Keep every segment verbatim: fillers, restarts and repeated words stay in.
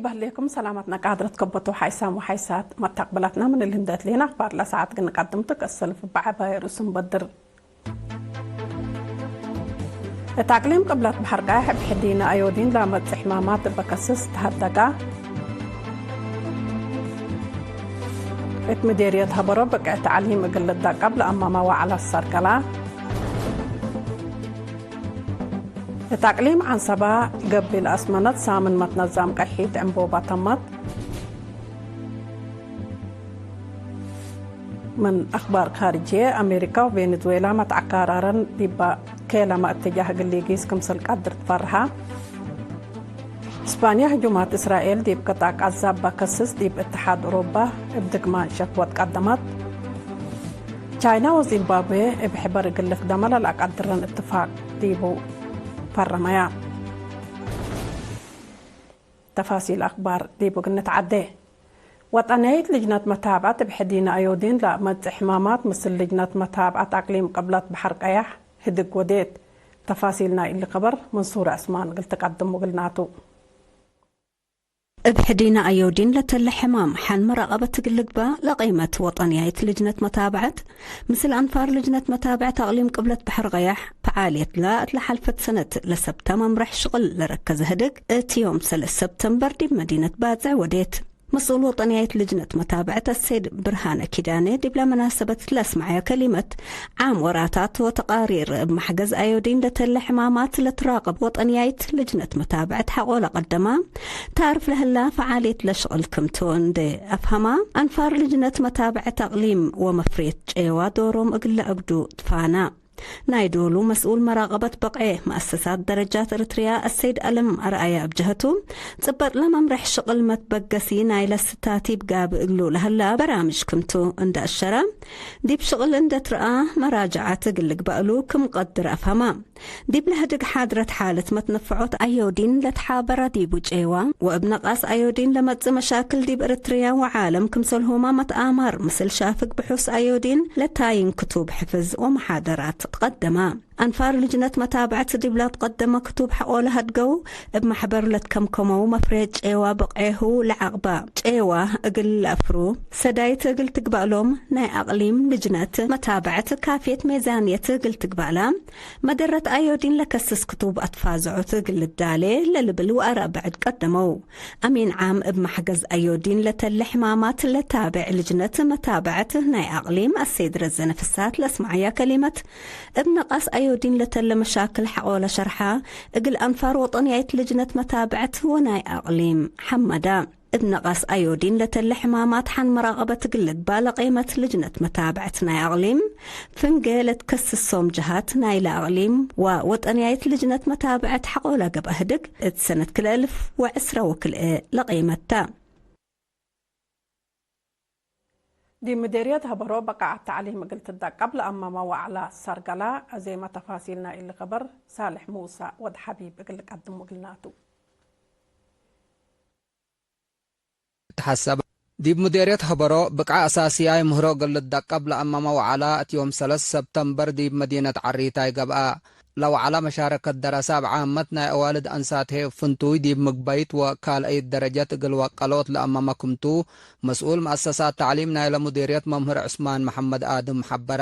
በህሌኩም ሰላመት ነቃድረት ከበቶ ሓይሳም ወሓይሳት መታቅበላትና ምን እሊ እንዴ እትሌነ አክባር ለሰዓት ግን ቀድምቱ ከሰልፍ በዐባይ ርእሱ እንበድር። እት አቅሊም ቅብለት በሐር ቃየሕ እብ ሕዲነ አዮዲን ለመጽእ ሕማማት እበ ከስስ ተሀደጋ። እት ምዴርየት ሀበሮ ብቅዕ ተዕሊም እግል ልዳቀብ ለአማመ ወዐለ ሰርገላ። እት አቅሊም ዐንሰበ ገብእ ለአስመነት ሳምን መትነዛም ቀሒት ዕንቦባ ተመት። ምን አክባር ካርጅየ፣ አሜሪካ ወቬንዙዌላ መትዐካራረን ዲበ ኬለመ እትጃህ እግል ሊጊስ ክምሰል ቀድር ትፈርሀ። እስፓንያ ህጁማት እስራኤል ዲብ ቅጣዕ ቃዛ እበ ከስስ ዲብ እትሓድ ኡሮባ እብ ድግማን ሸክወት ቀደመት። ቻይና ወዚምባብዌ እብ ሕበር እግል ልክደመ ለለአቀድረን እትፋቅ ዲቡ ፈረመያ። ተፋሲል አክባር ዲቡ እግል ንትዓዴ። ወጠንያይት ልጅነት መታብዐት እብ ሕዲነ አዮዲን ለመጽእ ሕማማት ምስል ልጅነት መታብዐት አቅሊም ቅብለት በሐር ቀያሕ ህድግ ወዴት። ተፋሲል ናይ እሊ ከበር መንሱር ዕስማን እግል ትቀድሙ እግልናቱ። እብ ሕዲነ አዮዲን ለተለ ሕማም ሐን መራቀበት እግል ልግባእ ለቄመት ወጠንያይት ልጅነት መታብዐት፣ ምስል አንፋር ልጅነት መታብዐት አቅሊም ቅብለት በሐር ቀያሕ፣ ፈዓልየትላ እት ለሐልፈት ሰነት ለሰብተ መምረሕ ሽቅል ለረከዘ ህድግ፣ እት ዮም ሰለስ ሰብተምበር ዲብ መዲነት ባጽዕ ወዴት። መስኡል ወጠንያይት ልጅነት መታብዐት አሰይድ ብርሃነ ኪዳኔ ዲብለ መናሰበት ለአስመዐየ ከሊመት፣ ዓም ወራታት ወተቃሪር እብ መሕገዝ አዮዲን ለተለ ሕማማት ለትራቅብ ወጠንያይት ልጅነት መታብዐት ሐቆ ለቀደማ፣ ታርፍ ለህላ ፈዓልየት ለሽቅል ክምቱ እንዴ አፍሀማ፣ አንፋር ልጅነት መታብዐት አቅሊም ወመፍሬት ጨዋ ዶሮም እግል ለአግዱ ትፋና። ናይ ዶሉ መስኡል መራቀበት በቅዔ መአሰሳት ደረጃት ኤረትርያ አሰይድ አለም አርአያ እብ ጀሀቱ፣ ጽበጥ ለመምረሕ ሽቅል መትበገሲ ናይለ ስታቲብ ጋብእ እግሉ ለሀላ በራምጅ ክምቱ እንዴ አሸረ፣ ዲብ ሽቅል እንዴ ትረአ መራጅዓት እግል ልግበእ እሉ ክም ቀድር አፍሀማ። ዲብለ ህድግ ሓድረት ሓለት መትነፈዖት አዮዲን ለትሓበረ ዲቡ ጨዋ ወእብ ነቃስ አዮዲን ለመጽእ መሻክል ዲብ ኤረትርያ ወዓለም ክምሰልሁመ መትአማር ምስል ሻፍግ ብሑስ አዮዲን ለታይን ክቱብ ሕፍዝ ወመሓደራት ትቀደመ። አንፋር ልጅነት መታብዐት ዲብለ ትቀደመ ክቱብ ሐቆ ለሀድገው እብ መሕበር ለትከምከመው መፍሬት ጨዋ ብቅዔሁ ለዐቅበ ጨዋ እግል ለአፍሩ ሰዳይት እግል ትግበእሎም ናይ አቅሊም ልጅነት መታብዐት ካፍየት ሜዛንየት እግል ትግበእላ መደረት አዮዲን ለከስስ ክቱብ አትፋዝዖት እግል ልዳሌ ለልብል ወአረብዕድ ቀደመው። አሚን ዓም እብ መሕገዝ አዮዲን ለተለ ሕማማት ለታብዕ ልጅነት መታብዐት ናይ አቅሊም አሰይድ ረዘነ ፍስሃት ለአስመዐያ ከሊመት፣ እብ ነቃስ አዮዲን ለተለ መሻክል ሐቆ ለሸርሐ፣ እግል አንፋር ወጠንያይት ልጅነት መታብዐት ወናይ አቅሊም ሐመዳ። እብ ነቃስ አዮዲን ለተለ ሕማማት ሐን መራቀበት እግል ልግባእ ለቄመት ልጅነት መታብዐት ናይ አቅሊም፣ ፍንጌ ለትከስሶም ጀሃት ናይለ አቅሊም ወወጠንያይት ልጅነት መታብዐት ሐቆ ለገብአ ህድግ፣ እት ሰነት ክልኤ እልፍ ወዕስረ ወክልኤ ለቄመት ተ። ዲብ ምዴርየት ሀበሮ በቃዐት ተዕሊም እግል ትደቀብ ለአመመ ወዐለ ሰርገላ፣ አዜመ ተፋሲል ናይ እሊ ከበር ሳልሕ ሙሰ ወድ ሐቢብ እግል ልቀድሙ እግልናቱ። ተሐሰበ። ዲብ ምዴርየት ሀበሮ ብቅዐ አሳስያይ ምህሮ እግል ልደቀብ ለአመመ ወዐላ እት ዮም ሰለስ ሰብተምበር ዲብ መዲነት ዐሪታይ ገብአ። ለወዐለ መሻረከት ደረሰ እብ ዓመት ናይ አዋልድ አንሳት ህዬ እብ ፍንቱይ ዲብ ምግበይት ወካልአይት ደረጀት እግል ወቀሎት ለአመመ ክምቱ፣ መስኡል መአሰሳት ተዕሊም ናይለ ሙዲርየት መምህር ዑስማን መሐመድ አድም ሐበረ።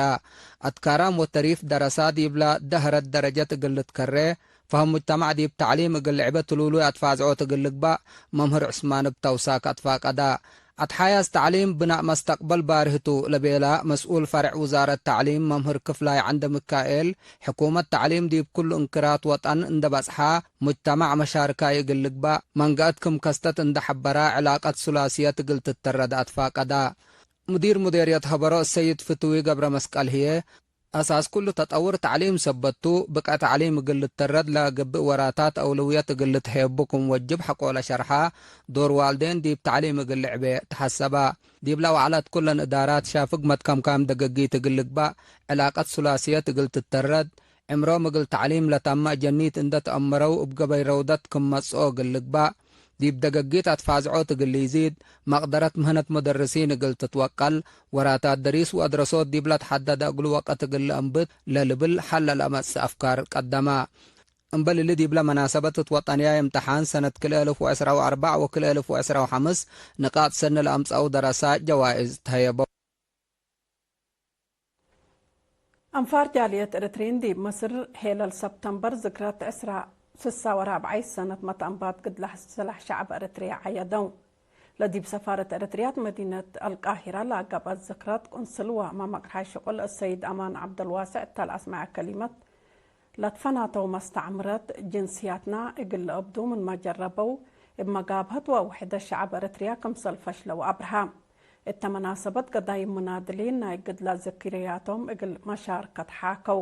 አትካራም ወተሪፍ ደረሰ ዲብለ ደሀረት ደረጀት እግል ልትከሬ፣ ፈሀም ሙጅተማዕ ዲብ ተዕሊም እግል ልዕቤ ትሉሉይ አትፋዝዖት እግል ልግባእ መምህር ዑስማን እብ ተውሳክ አትፋቀደ። አትሓያዝ ተዕሊም ብናእ መስተቅበል ባርህ ቱ ለቤለ መስኡል ፈርዕ ውዛረት ተዕሊም መምህር ክፍላይ ዐንደ ምካኤል፣ ሕኩመት ተዕሊም ዲብ ክሉ እንክራት ወጠን እንደ በጽሐ፣ ሙጅተማዕ መሻርካይ እግል ልግባእ መንገአት ክም ከስተት እንደ ሐበረ፣ ዕላቀት ሱላስየት እግል ትተረድ አትፋቀደ። ሙዲር ሙዴርየት ሀበሮ ሰይድ ፍትዊ ገብረመስቀል ህዬ፣ አሳስ ኩሉ ተጠውር ተዕሊም ሰበት ቱ፣ ብቅዕ ተዕሊም እግል ልተረድ ለገብእ ወራታት አውለውየት እግል ልትሄቡ ክም ወጅብ ሐቆለ ሸርሐ፣ ዶር ዋልዴን ዲብ ተዕሊም እግል ልዕቤ ተሐሰበ። ዲብለ ወዐለት ኩለን እዳራት ሻፍግ መትከምካም ደገጊት እግል ልግባእ፣ ዕላቀት ሱላስየት እግል ትተረድ፣ ዕምሮም እግል ተዕሊም ለተመ አጀኒት እንደ ተአመረው እብ ገበይ ረውደት ክም መጽኦ እግል ልግባእ፣ ዲብ ደገጊት አትፋዝዖት እግል ኢዚድ፣ መቅደረት ምህነት ሙደርሲን እግል ትትወቀል፣ ወራታት ደሪስ ወአድረሶት ዲብ ለትሐደደ እግሉ ወቀት እግል ለአንብት ለልብል ሐለ ለአመጽእ አፍካር ቀደመ። እምበል እሊ ዲብለ መናሰበት እት ወጠንያይ እምተሓን ሰነት ክልኤ እልፍ ወዕስራ ወአርበዕ ወክልኤ እልፍ ወዕስራ ወሐምስ ንቃጥ ሰኒ ለአምጸአው ደረሳይ ጀዋይዝ ተሀየበው። አንፋር ጃልየት ኤረትርዪን ዲብ መስር፣ ሔለል ሰብተምበር ዝክረት ዕስራ ስሳ ወራብዓይ ሰነት መትአንባት ግድለ ስላሕ ሸዕብ ኤረትርያ ዐየደው። ለዲብ ሰፋረት ኤረትርያ እት መዲነት አልቃሂራ ለአገብአት ዝክረት፣ ቁንስል ወመመቅርሓይ ሽቁል አሰይድ አማን ዐብደልዋሴዕ እተ ለአስመዐ ከሊመት፣ ለትፈናተው መስተዕምረት ጅንስያትና እግል ለአብዱ ምንመ ጀረበው፣ እብ መጋብሀት ወውሕደት ሸዐብ ኤረትርያ ክምሰል ፈሽለው አብርሀ። እተ መናሰበት ገዳይም ሙናድሊን ናይ ግድለ ዝክርያቶም እግል መሻርከት ሓከው።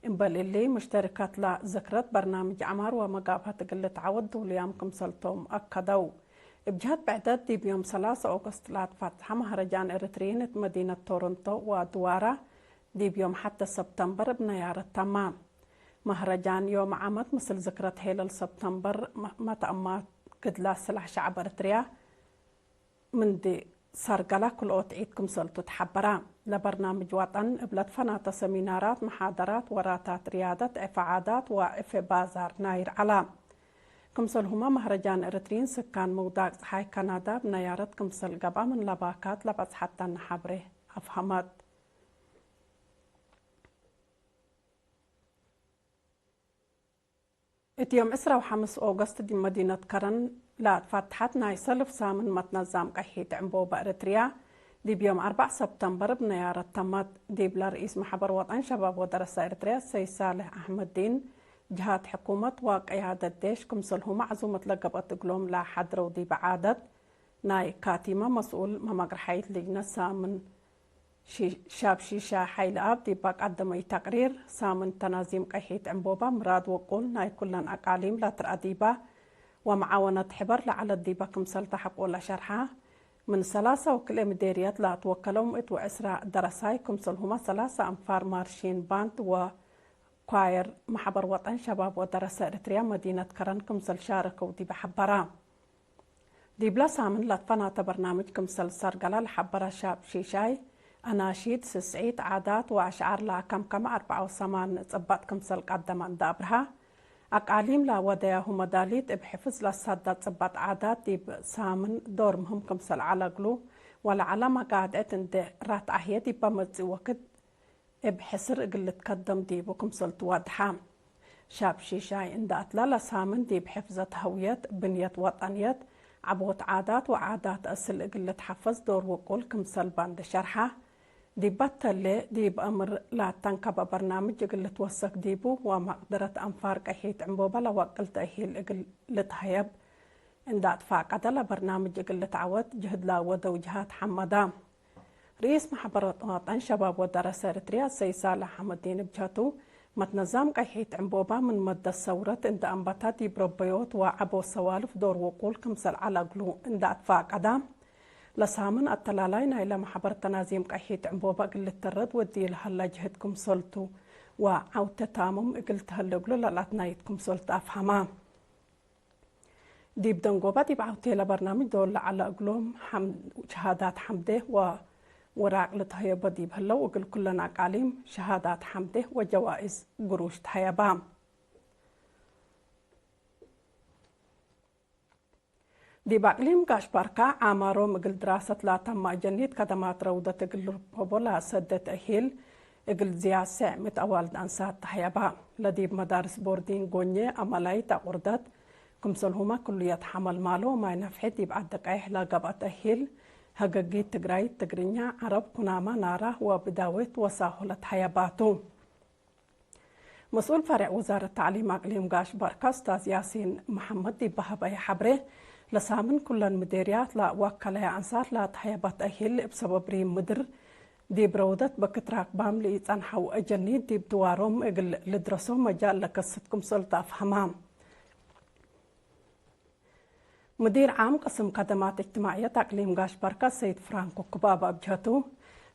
እምበል እሊ፣ ሙሽተሪከት ለዝክረት በርናምጅ ዐማር ወመጋብሀት እግል ልትዐወት ዱሉያም ክምሰልቶም አከደው። እብ ጀህት ብዕደት፣ ዲብ ዮም ሰላሰ ኦገስት ለአትፈትሐ መሀረጃን ኤረትርዪን እት መዲነት ቶሮንቶ ወድዋራ፣ ዲብ ዮም ሐተ ሰብተምበር እብ ነያረት ተመ። መህረጃን ዮም ዓመት ምስል ዝክረት ሔለል ሰብተምበር መ-፣ መትአማት ግድለ ስላሕ ሸዐብ ኤረትርያ ምንዲ ሰርገለ ክልኦት ዒድ ክምሰልቱ ተሐበረ። ለበርናምጅ ወጠን እብ ለትፈናተ ሰሚናራት፣ መሓደራት፣ ወራታት ርያደት፣ ዕፌ ዓዳት ወዕፌ ባዛር ናይር ዐለ። ክምሰልሁመ መህረጃን ኤረትርዪን ስካን ምውዳቅ ጸሓይ ካናዳ እብ ነያረት ክምሰል ገብአ ምን ለባካት ለበጽሐተነ ሐብሬ አፍሀመት። እት ዮም ዕስራ ወሐምስ ኦገስት ዲብ መዲነት ከረን ለአትፈትሐት ናይ ሰልፍ ሳምን መትነዛም ቀይሒት ዕንቦበ ኤረትርያ፣ ዲብ ዮም አርበዕ ሰብተምበር እብ ነያረት ተመት። ዲብለ ርኢስ መሕበር ወጠን ሸባብ ወደረሰ ኤረትርያ ሰይድ ሳልሕ አሕመዲን፣ ጀሃት ሕኩመት ወቅያደት ዴሽ ክምሰልሁመ ዐዙመት ለገብአት እግሎም ለሐድረው ዲበ ዓደት፣ ናይ ካቲመ መስኡል መመቅርሐይት ልጅነት ሳምን ሺ-፣ ሻብ ሺሻ ሓይልአብ ዲብ አቀደመዩ ተቅሪር፣ ሳምን ተናዚም ቀይሒት ዕንቦበ ምራድ ወቁል ናይ ኩለን አቃሊም ለትርአ ዲበ ወመዓወነት ሕበር ለዐለት ዲበ ክምሰል ተሐቆ ለሸርሐ፣ ምን ሰላሳ ወክልኤ ምዴርየት ለአትወከሎም እት ወዕስራ ደረሳይ ክምሰልሁመ ሰላሳ አንፋር ማርሺን ባንድ ወ ኳየር መሕበር ወጠን ሸባብ ወደረሰ ኤረትርያ መዲነት ከረን ክምሰል ሻረከው ዲበ ሐበረ። ዲብለ ሳምን ለትፈናተ በርናምጅ ክምሰል ሰርገለ ለሐበረ ሻብ ሺሻይ፣ አናሺድ፣ ስስዒት፣ ዓዳት ወአሽዓር ለአከምከመ አርበዓ ወሰማን ጽበጥ ክምሰል ቀደመ እንደ አብርሀ፣ አቃሊም ለወደያሁ መዳሊት እብ ሕፍዝ ለሰደ ጽበጥ ዓዳት ዲብ ሳምን ዶር ምህም ክምሰል ዐለ እግሉ፣ ወለዐለ መጋድዕት እንዴ ረትዐ ህዬ ዲበ መጽእ ወክድ እብ ሕስር እግል ልትከደም ዲቡ ክምሰል ትወድሐ። ሻብ ሺሻይ እንደ አትለ ለሳምን ዲብ ሕፍዘት ሀውየት፣ ብንየት ወጠንየት፣ ዐቦት ዓዳት ወዓዳት እስል እግል ልትሐፈዝ ዶር ውቁል ክምሰል በንድ ሸርሐ። ዲበ ተሌ፣ ዲብ አምር ለአተንከበ በርናምጅ እግል ልትወሰክ ዲቡ ወመቅደረት አንፋር ቀይሒት ዕንቦበ ለወቅል ተእሂል እግል ልትሀየብ እንደ አትፋቀደ ለበርናምጅ እግል ልትዐወት ጅህድ ለአወደው ጅሃት ሐመዳ። ርኢስ መሕበር ወጠን ሸባብ ወደረሰ ኤረትርያ ሰይድ ሳልሕ አሕመዲን እብ ጀህቱ፣ መትነዛም ቀይሒት ዕንቦባ ምን መደት ሰውረት እንደ አንበታ ዲብ ረበዮት ወዐቦት ሰዋልፍ ዶር ውቁል ክምሰል ዐለ እግሉ እንደ አትፋቀዳ፣ ለሳምን አተላላይ ናይለ መሕበር ተናዚም ቀይሒት ዕንቦባ እግል ልተረድ ወዲ ለሀላ ጅህድ ክምሰልቱ ወዐውቴ ታምም እግል ተህሌ እግሉ ለለአትናይት ክምሰልቱ አፍሀማ። ዲብ ደንጎበ ዲብ ዐውቴ ለበርናምጅ ዶል ለዐለ እግሎም ሐም-፣ ሸሃዳት ሐምዴ ወውራቅ ልትሀየቦ ዲብ ህለው፣ እግል ኩለን አቃሊም ሸሃዳት ሐምዴ ወጀዋኢዝ ግሩሽ ተሀየባ። ዲብ አቅሊም ጋሽ ባርካ፣ ዓማሮም እግል ድራሰት ላተመ አጀኒት ከደማት ረውደት እግል ልርከቦ ለሰዴ ተእሂል፣ እግል ዝያድ ሰዕ ምእት አዋልድ አንሳት ተሀየባ። ለዲብ መዳርስ ቦርዲን ጎኜ፣ አመላይት አቁርደት፣ ክምሰልሁመ ክሉየት ሐመል ማሎ ወማይ ነፍሒ ዲብ ዐዲ ቀይሕ ለገብአ ተእሂል፣ ሀገጊት ትግራይት፣ ትግርኛ፣ ዐረብ፣ ኩናማ፣ ናራ ወብዳዌት ወሳሆ ለተሀየባቱ። መስኡል ፈሬዕ ውዛረት ተዕሊም አቅሊም ጋሽ ባርካ ኡስታዝ ያሲን መሐመድ ዲብ በሀበየ ሐብሬ፣ ለሳምን ኩለን ምዴርያት ለወከለየ አንሳት ለተሀየበ ተእሂል እብ ሰበብ ሪም ምድር ዲብ ረውደት በክት ራክባም ለኢጸንሐው አጀኒት ዲብ ድዋሮም እግል ልድረሶ መጃል ለከስት ክምሰል ተአፍሀማ። ሙዲር ዓም ቅስም ከደማት እጅትማዕየት አቅሊም ጋሽ ባርካ ሰይድ ፍራንኮ ክባባ እብ ጀህቱ፣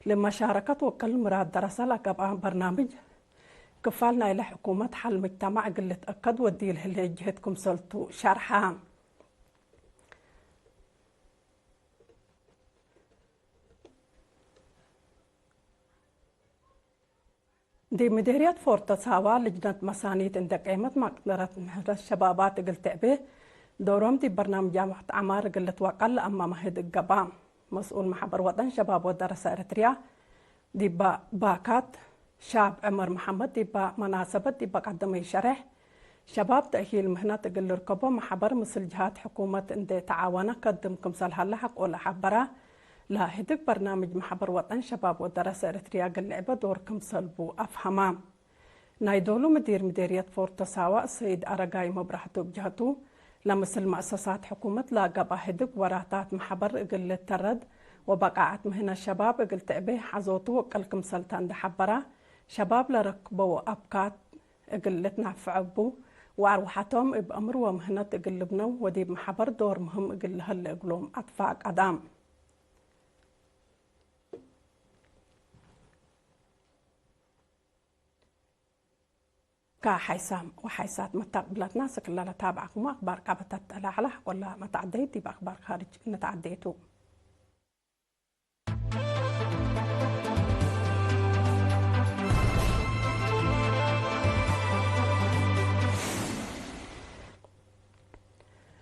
ለመሻረከት ወክል ምራድ ደረሰ ለገብአ በርናምጅ፣ ክፋል ናይለ ሕኩመት ሐል ሙጅተማዕ እግል ልትአከድ ወዲል ህሌ ጅህድ ክምሰልቱ ሸርሐ። ዲብ ምዴርየት ፎርቶ ሳዋ ልጅነት መሳኒት እንዴ ቄመት፣ መቅደረት ምህረት ሸባባት እግል ትዕቤ፣ ዶሮም ዲብ በርናምጅ ጃምዐት ዐማር እግል ልትወቀል ለአማመህድ እገባ። መስኡል መሕበር ወጠን ሸባብ ወደረሰ ኤረትርያ ዲበ ባካት ሻብ ዕመር መሐመድ ዲበ መናሰበት ዲበ ቀደመዩ ሸሬሕ፣ ሸባብ ተእሂል ምህነት እግል ልርከቦ መሕበር ምስል ጀሃት ሕኩመት እንዴ ተዓወነ ከድም ክምሰል ሀለ ሐቆለ ሐበረ። ለህድግ በርናምጅ መሕበር ወጠን ሸባብ ወደረሰ ኤረትርያ እግል ልዕበ ዶር ክምሰል ቡ አፍሀመ። ናይ ዶሉ ምዲር ምዴርየት ፎርቶ ሳዋ ሰይድ አረጋይ መብራህቱ እብ ጀህቱ፣ ለምስል መአሰሳት ሕኩመት ለገብአ ህድግ ወራታት መሕበር እግል ልተረድ ወበቃዐት ምህነት ሸባብ እግል ትዕቤ ሐዞቱ ወቅል ክምሰልተ እንዴ ሐበረ፣ ሸባብ ለረክበው አብካት እግል ልትናፈዕ እቡ ወአርወሐቶም እብ አምር ወምህነት እግል ልብነው ወዲብ መሕበር ዶር ምህም እግል ለህሌ እግሎም አትፋቀደ። ከሐይሳም ወሐይሳት መታቅብለትና ስክለ ለታብዐኩሙ አክባር ቃበታት ጠላዕላ ሐቆላ መተዓደይት ዲብ አክባር ካርጅ እንተዓደይቱ።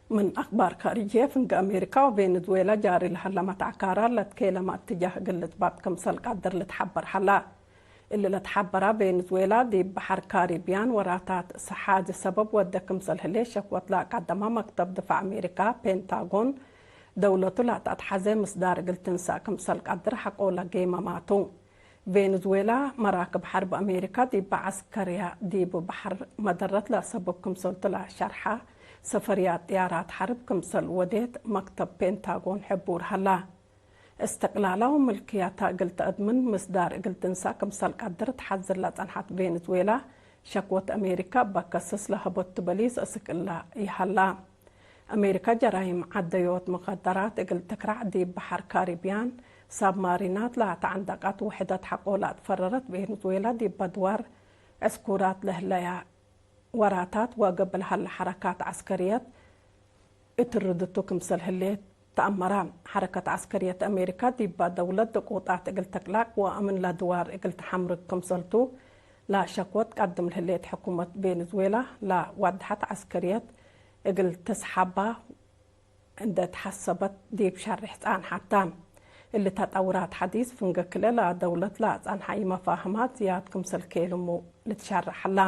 ምን አክባር ካርጅየ፣ ፍንጌ አሜሪካ ወቬንዙዌላ ጃሪ ለሀለ መትዐካራ ለትኬለመ እትጃህ እግል ልትባጥ ክምሰል ቀድር ልትሐበር ሀላ። እሊ ለትሐበራ ቬንዙዌላ ዲብ በሐር ካሪብያን ወራታት ሰሓጅ ሰበብ ወደ ክምሰል ህሌት ሸክወት ለአቀደመ መክተብ ድፋዕ አሜሪካ ፔንታጎን፣ ደውለቱ ለአትአትሐዜ ምስዳር እግል ትንሰእ ክምሰል ቀድር ሐቆለ ጌመማቱ። ቬንዙዌላ፣ መራክብ ሐርብ አሜሪካ ዲብ ዐስከርያ ዲብ በሐር መደረት ለአሰብብ ክምሰልቱ ለሸርሐ ሰፈርያት ጥያራት ሐርብ ክምሰል ወዴት መክተብ ፔንታጎን ሕቡር ሀላ። እስትቅላላ ወምልክያታ እግል ተአድምን ምስዳር እግል ትንሰእ ክምሰል ቀድር ተሐዝር ለጸንሐት ቬንዙዌላ፣ ሸክወት አሜሪካ እበ ከስስ ለሀቦቱ በሊስ እስክ እላ ይሀላ። አሜሪካ ጀራይም ዐደዮት ሙከደራት እግል ትክራዕ ዲብ በሐር ካሪብያን ሳብማሪናት ለአተዐንደቀት ውሕደት ሐቆ ለአትፈረረት ቬንዙዌላ፣ ዲብ አድዋር ዕስኩራት ለህለያ ወራታት ወገብእ ለሀለ ሐረካት ዐስከርየት እት ርድቱ ክምሰል ህሌት ተአመረ። ሐረከት ዐስከርየት አሜሪካ ዲበ ደውለት ድቁጣት እግል ተቅላቅ ወአምን ለድዋር እግል ተሐምርግ ክምሰልቱ ለሸክወት ቀድም ለህሌት ሕኩመት ቬንዙዌላ ለዋድሐት ዐስከርየት እግል ትስሐባ እንዴ ተሐሰበት ዲብ ሸሬሕ ጸንሐተ። እሊ ተጠውራት ሐዲስ ፍንጌ ክልኤ ለደውለት ለአጸንሐ ኢመፋህማት ዝያድ ክምሰል ኬልሙ ልትሸረሕ ሀላ።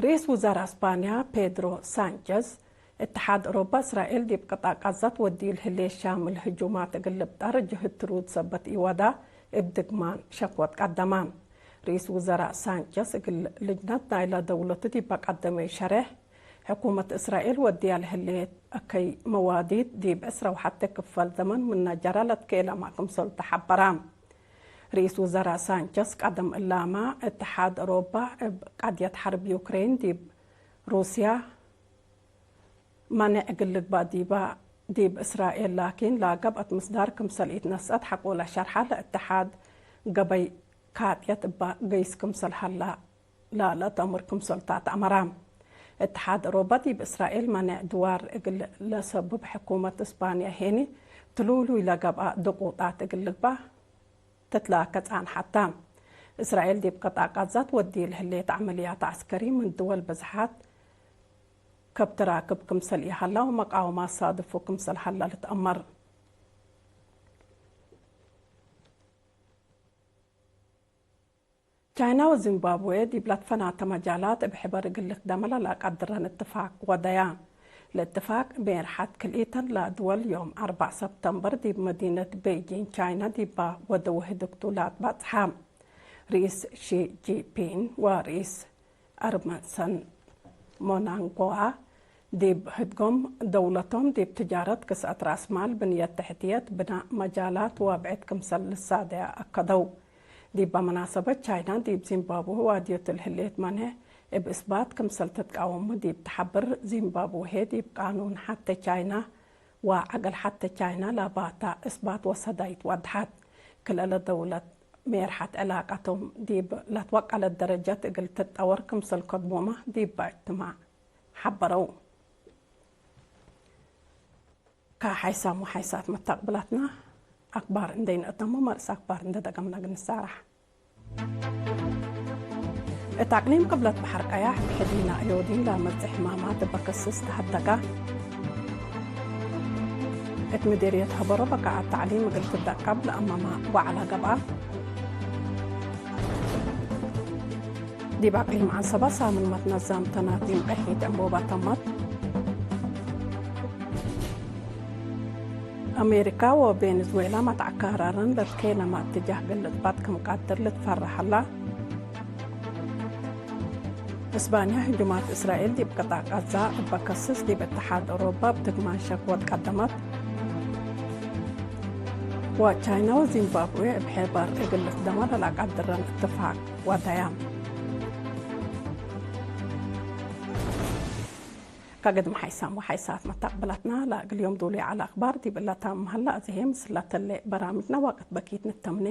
ርኢስ ውዘራእ እስፓንያ ፔድሮ ሳንቸዝ፣ እትሓድ ኦሮባ እስራኤል ዲብ ቅጣእ ቃዛት ወድዩ ለህሌት ሻምል ህጁማት እግል ልብጠር ጅህት ትሩድ ሰበት ኢወዳ እብ ድግማን ሸክወት ቀደመ። ርኢስ ውዘራእ ሳንቸዝ እግል ልጅነት ናይለ ደውለቱ ዲብ ቀደመዩ ሸሬሕ፣ ሕኩመት እስራኤል ወድያ ለህሌት አከይ መዋዲት ዲብ ዕስራ ወሐቴ ክፈል ዘመን ምነ ጀረ ለትኬለመ ክምሰል ተሐበረ። ርኢስ ውዘራእ ሳንቸዝ ቀደም እላመ እትሓድ ኦሮባ እብ ቀድየት ሐርብ ዩክሬን ዲብ ሩስያ መኔዕ እግል ልግባእ ዲበ፣ ዲብ እስራኤል ላኪን ለገብአት ምስዳር ክምሰል ኢትነስአት ሐቆለ ሸርሐ፣ ለእትሓድ ገበይ ካጥየት እበ ገይስ ክምሰል ሀላ ለለአተምር ክምሰል ተአትአመረ። እትሓድ ኦሮባ ዲብ እስራኤል መኔዕ ድዋር እግል ለሰብብ ሕኩመት እስፓንያ ሄኒ ትሉሉይ ለገብአ ድቁጣት እግል ልግባእ ትትላከ ጸንሐተ። እስራኤል ዲብ ቅጣእ ቃዛት ወድዩ ለህሌት ዐመልያት ዐስከሪ ምን ድወል ብዝሓት ከብትራክብ ክምሰል ኢሀላ ወመቃወማት ሳድፉ ክምሰል ሀላ ልትአመር። ቻይና ወዚምባብዌ ዲብ ለትፈናተ መጃላት እብ ሕበር እግል ልክደመ ለለአቀድረን እትፋቅ ወደያ። ለእትፋቅ ሜርሐት ክልኢተን ለድወል ዮም አርበዕ ሰብተምበር ዲብ መዲነት ቤይጂንግ ቻይና ዲባ ወደ ውህድግቱ ለአትበጽሐ። ርኢስ ሺ ጂንፒንግ ወርኢስ አርመንሰን ሞናንጎዋ ዲብ ህድጎም ደውለቶም ዲብ ትጃረት፣ ክስአት ረአስ ማል፣ ብንየት ተሕትየት፣ ብናእ መጃላት ወብዕድ ክምሰል ልሳደያ አከደው። ዲበ መናሰበት ቻይና ዲብ ዚምባብዌ ዋድዮት ለህሌት መኔዕ እብ እስባት ክምሰል ትትቃወሙ ዲብ ተሐብር፣ ዚምባብዌ ዲብ ቃኑን ሐቴ ቻይና ወዐገል ሐቴ ቻይና ላባታ እስባት ወሰዳይት ወድሐት። ክልኤ ደውለት ሜርሐት ዕላቀቶም ዲብ ለትወቀለት ደረጀት እግል ትጠወር ክምሰል ከድሞመ ዲበ እጅትማዕ ሐበረው። ከሐይሳም ወሐይሳት መታቅብላትና አክባር እንዴ ነአተምም፣ መርእስ አክባር እንዴ ደገምነ እግል ንሳራሕ። እት አቅሊም ቅብለት በሐር ቀያሕ፣ ብሕዲነ አዮዲን ለመጽእ ሕማማት እበ ክስስ ተሀደጋ። እት ምዲርየት ሀበሮ በቃዐት ተዕሊም እግል ትደቀብ ለአመመ ወዐለ ገብአ። ዲብ አቅሊም ዐንሰበ ሳምን መትነዘም ተናቲም ቀሒት ዕንቦባ ተመት። አሜሪካ ወቬንዝዌላ መትዐካራረን ለትኬነመ እትጃህ ግልጽ ባጥ ክም ቀድር ልትፈረህ ሀላ። እስባንያ ህጁማት እስራኤል ዲብ ቅጣዕ ቀዛ እበ ከስስ ዲብ እትሓድ አውሮፓ እብ ትግማን ሸክወት ቀደመት። ወቻይና ወዚምባብዌ እብ ሔበር እግል ልትደመ ለለአቀድረን እትፋቅ ወደያም። ከግድም ሓይሳም ወሓይሳት መታቅብላትና ለእግል ዮም ዱሉይ ዐለ አክባር ዲብ እለ ታምም ሀላ። አዜ ህዬ ምስለተሌ በራምጅና ወቅት በኪት ንተምኔ።